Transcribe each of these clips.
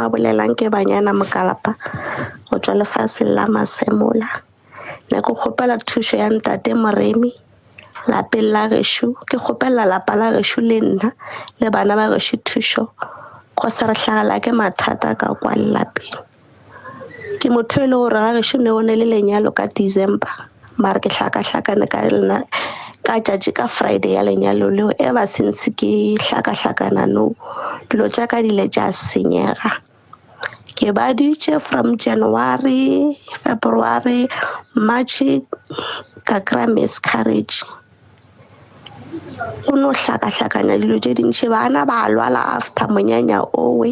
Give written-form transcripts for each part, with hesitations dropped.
a bolelang ke Banyana Mokalapa go tšwa lefaseng la Masemola. Ne ke kgopela thušo ya ntate Moremi lapeng la gešo, ke kgopela lapa la gešo le nna le bana ba gešo thušo cause re hlagela ke mathata ka kwa lelapeng. Ke motho e le gore ga gešo ne go ne le lenyalo ka December mare ke hlakahlakane ka lena ka tšatši ka Friday ya lenyalo leo ever since ke hlakahlakana no dilo tša ka di ile tša senyega. Ke baditše from January, February, March ka kry-a miscarriage. Go no hlakahlakana dilo tše dintši bana ba lwala after monyanya owe.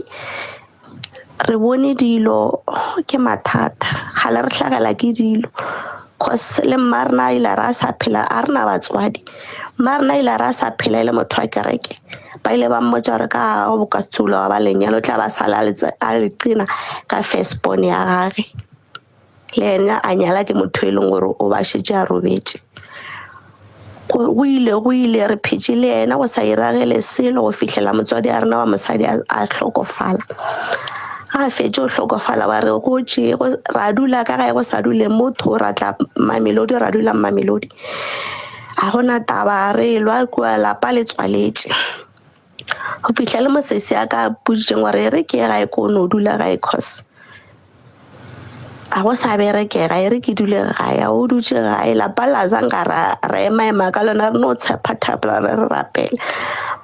Re bone dilo ke mathata kgale re hlagela ke dilo cause le mma rena a ile a re a sa phela a re na batswadi mma rena ile a re a sa phela e le motho wa kereke ba ile ba mmotsa gore ka go boka tsulo wa ba lenyalo tla ba sala a le qina ka first born ya gage le yena a nyala ke motho e leng gore o ba šetše a robetše go ile go ile re phetše le yena go sa iragele selo go fihlela motswadi a rena wa mosadi a hlokofala ga fetše o hlokofala ba re go tše ra dula ka gae go sa dule motho ra tla mamelodi ra dula mamelodi ga gona taba re lwa kua lapa le tswaletše go fihla le mosesi a ka boditseng gore e re ke ye gae ko no dula gae cause ga go sa berekega e re ke dule gae a o dutše gae lapa la zanga ra ra ema-ema ka lona re no tshepa thapela re re rapele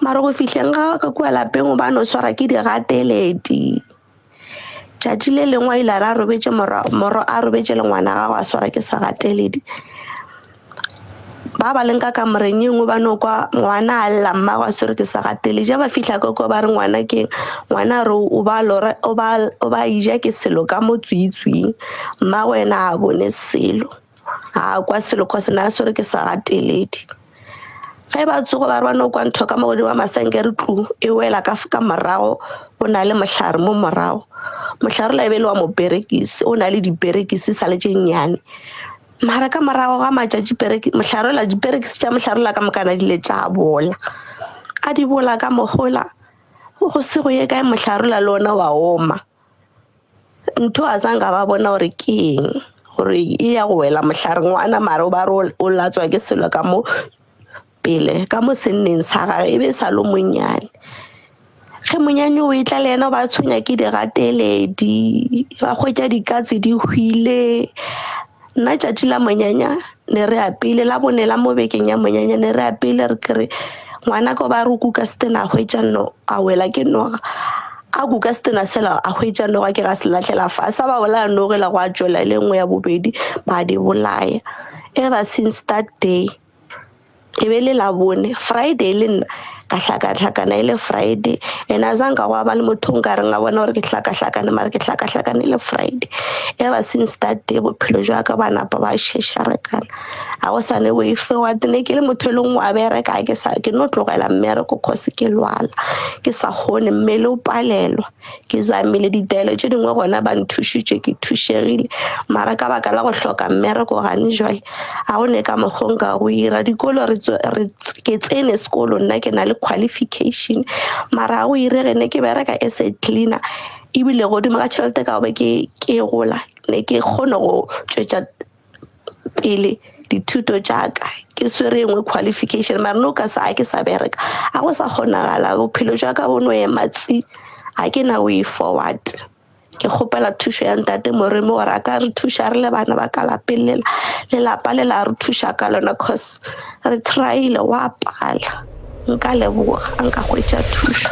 mara go fihleng ga ka kua lapeng o ba no swara ke digateledi tšatši le lengwe a ile a re a robetše moro a robetše le ngwana gago a swara ke segateledi ba ba leng ka kamoreng e nngwe ba no kwa ngwana a lla mmago a swere ke segateledi ja ba fihla ka kwa ba re ngwana keng ngwana a re o ba lora o ba o ba ija ke selo ka mo tswitswing mmago ena a bone selo a kwa selo cause na a swere ke segateledi ge ba tsogo ba re ba no kwa ntho ka mo godimo ga masenke re tlu e wela ka ka morago o na le mohlare mo morago mohlare la e be le wa moperekisi o na le diperekisi sa le tše nnyane mara ka morago ga matšatši mohlarola diperekisi tša mohlarola ka mokana di le tša bola a di bola ka mogola go se go ye kae mohlarola le ona wa oma ntho a zanka ba bona gore ke eng gore e ya go wela mohlareng ngwana mara o ba re o latswa ke selo ka mo pele ka mo senneng sa gage e be sa lo monnyane ge monyane o etla le yena ba tshwenya ke digateledi ba hwetša dikatse di hwile nna tšatši la monyanya ne re apile la bone la mo bekeng ya monyanya ne re apile re kere ngwana ko ba re kuka setena a hwetša no a wela ke noga a kuka setena sela a hwetša noga ke ga se lahlela fase ba bolaya noge la go a tšwela e le nngwe ya bobedi ba di bolaya ever since that day e be le labone friday le nna ka hlakahlakana e le friday and a zanka go ba le motho nka reng a bona gore ke hlakahlakane mara ke hlakahlakane e le friday ever since that day bophelo jwa ka ba napa ba šešarekana a go sa ne way forward ne ke le motho e leng wa bereka ke sa ke no tlogela mmereko cause ke lwala ke sa kgone mmele o palelwa ke zamile ditaelo tše dingwe gona ba nthušitše ke thušegile mara ka baka la go hloka mmereko gane jwale ga go ne ka mokgong ka go ira dikolo re ke tsene sekolo nna ke na le qualification mara ga go irege ne ke bereka as a cleaner ebile godimo ga tšhelete ka gobe ke ke gola ne ke kgone go tšwetša pele dithuto tša ka ke swere engwe qualification mara no ka sa ke sa bereka a go sa kgonagala bophelo jwa ka bo no ema tsi ga ke na way forward ke kgopela thušo ya ntate moremi gore a ka re thuša re le bana ba ka lapeng lela lelapa le la re thuša ka lona cause re tryile wa pala nka leboga nka hwetša thušo.